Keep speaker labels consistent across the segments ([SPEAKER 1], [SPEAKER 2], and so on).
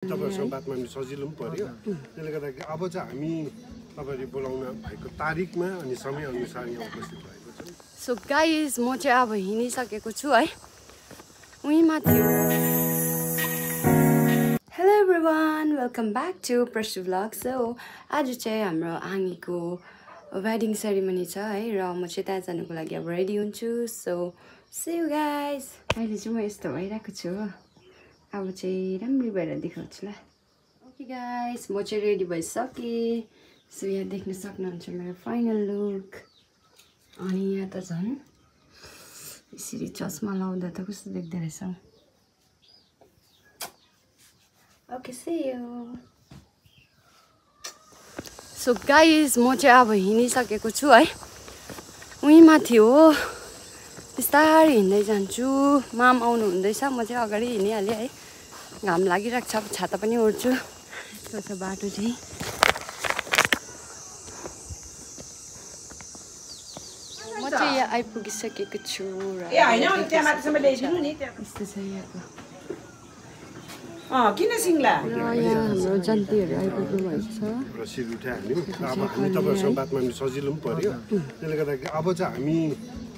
[SPEAKER 1] तपाईहरुसँग बात मार्न सजिलो पनि पर्यो। त्यसले गर्दाखेरि अब चाहिँ हामी तपाईहरुले बोलाउन भएको तारिखमा अनि समय अनुसार यहाँ उपस्थित भएको छौं।
[SPEAKER 2] सो गाइस म चाहिँ अब हिँडिसकेको छु है। उही माथि हो। Hello everyone, welcome back to Prashu vlog. So आज चाहिँ हाम्रो आङीको वेडिङ सेरेमनी छ है र म चाहिँ त्यहाँ जानुको लागि अब रेडी हुन्छु। So see you guys. अहिले चाहिँ म यस्तो भइरहेको छु। अब चाहिँ राम्ररी भएर देखाउँछु ल। ओके गाइस, म चाहिँ रेडी भइसकेँ। सो यहाँ देख्न सक्नुहुन्छ मेरो फाइनल लुक। अनि यहाँ त झन् यसरी चस्मा लाउँदा त कस्तो देख्दो रहेछ। Okay see you. So guys म चाहिँ अब हिँडिसकेको छु है। उही माथि हो, बिस्तारै हिँड्दै जान्छु। माम आउनु हुँदैछ, म चाहिँ अगाडि हिँडिहालेँ है। घाम लागिरहेको छ, छाता पनि ओढ्छु। त्यो छ बाटो चाहिँ। म चाहिँ यहाँ आइपुगिसकेको छु र यस्तो छ यहाँको।
[SPEAKER 3] किन सिङ्ला
[SPEAKER 2] र यहाँ हाम्रो जन्तीहरू आइपुग्नु भएको छ।
[SPEAKER 1] र शिर उठाइहाल्यौँ। अब हामी तपाईहरुसँग बात मार्न सजिलो पनि पर्यो। त्यसले गर्दाखेरि अब चाहिँ हामी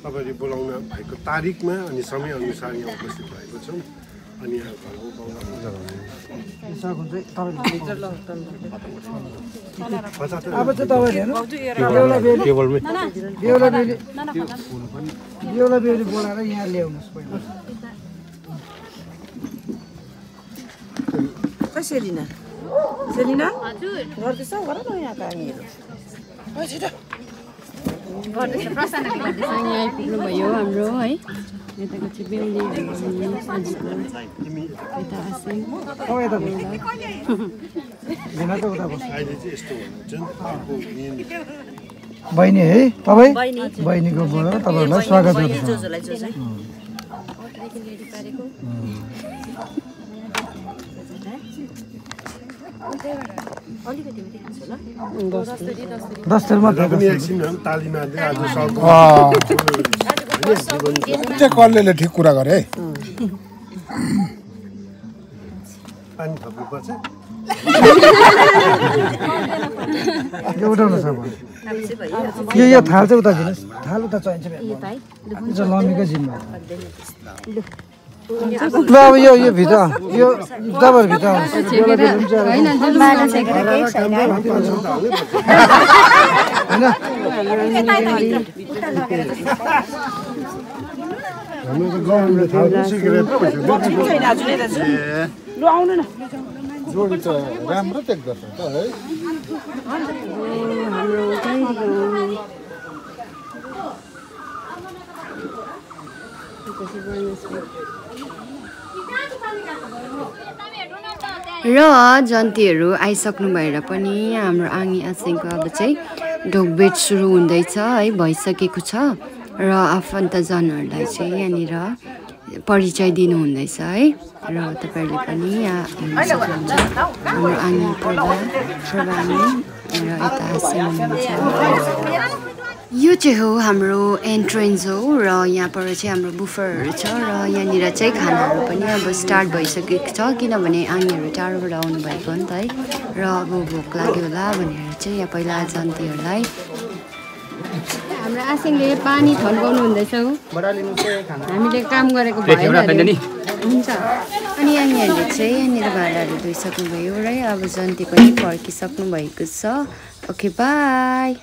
[SPEAKER 1] तपाईहरुले बोलाउन भएको तारिखमा अनि समय अनुसार यहाँ उपस्थित भएको छौं। अनि यहाँ घरको बाउला पूजा
[SPEAKER 3] अब चाहिँ तपाईहरु हेर्नु बेहुला बेहुली बोलाएर यहाँ ल्याउनुस् पहिला। सेलिना सेलिना गर्दैछ गर न यहाँ कामहरू
[SPEAKER 2] यहाँ आइपुग्नु भयो हाम्रो है। यताको चाहिँ बेहुलीहरू यता आसिङ
[SPEAKER 1] अहिले चाहिँ यस्तो हुन्छ नि अर्को मेन
[SPEAKER 3] बहिनी है तपाईँ बहिनीको बोलाएर तपाईँहरूलाई स्वागत गर्छु। दस्तरमा
[SPEAKER 1] पनि एकछिन ताली मार्दै आज सक्छ।
[SPEAKER 4] कल्लेले ठिक कुरा गरे है।
[SPEAKER 1] पानी थप्नुपर्छ।
[SPEAKER 3] उठाउनु छ यो थाल चाहिँ उता दिनुहोस्। थाल उता चाहिन्छ लम्मीको जिम्मा। ल अब यो भित्र यो तपाईँहरू भित्र
[SPEAKER 4] जोडी त राम्रो देख्दछ त है।
[SPEAKER 2] र जन्तीहरू आइसक्नु भएर पनि हाम्रो आङी आसिङको अब चाहिँ ढोकबेट सुरु हुँदैछ है, भइसकेको छ। र आफन्तजनहरूलाई चाहिँ यहाँनिर परिचय दिनु हुँदैछ है। र तपाईँहरूले पनि यहाँ हेर्न सक्नुहुन्छ हाम्रो आङी प्रभानी र यता आसिङ हुनुहुन्छ। यो चाहिँ हो हाम्रो एन्ट्रेन्स हो र यहाँ पर चाहिँ हाम्रो बुफरहरू छ र यहाँनिर चाहिँ खानाहरू पनि अब स्टार्ट भइसकेको छ, किनभने आङीहरू टाढोबाट आउनु भएको हो नि त है। र अब भोक लाग्यो होला भनेर चाहिँ यहाँ पहिला जन्तीहरूलाई हाम्रो आसिङले पानी थन्काउनु हुँदैछ। हामीले काम गरेको भएन हुन्छ। अनि यहाँनिरले चाहिँ यहाँनिर भाँडाहरू धोइसक्नु भयो र अब जन्ती पनि फर्किसक्नु भएको छ। Okay by.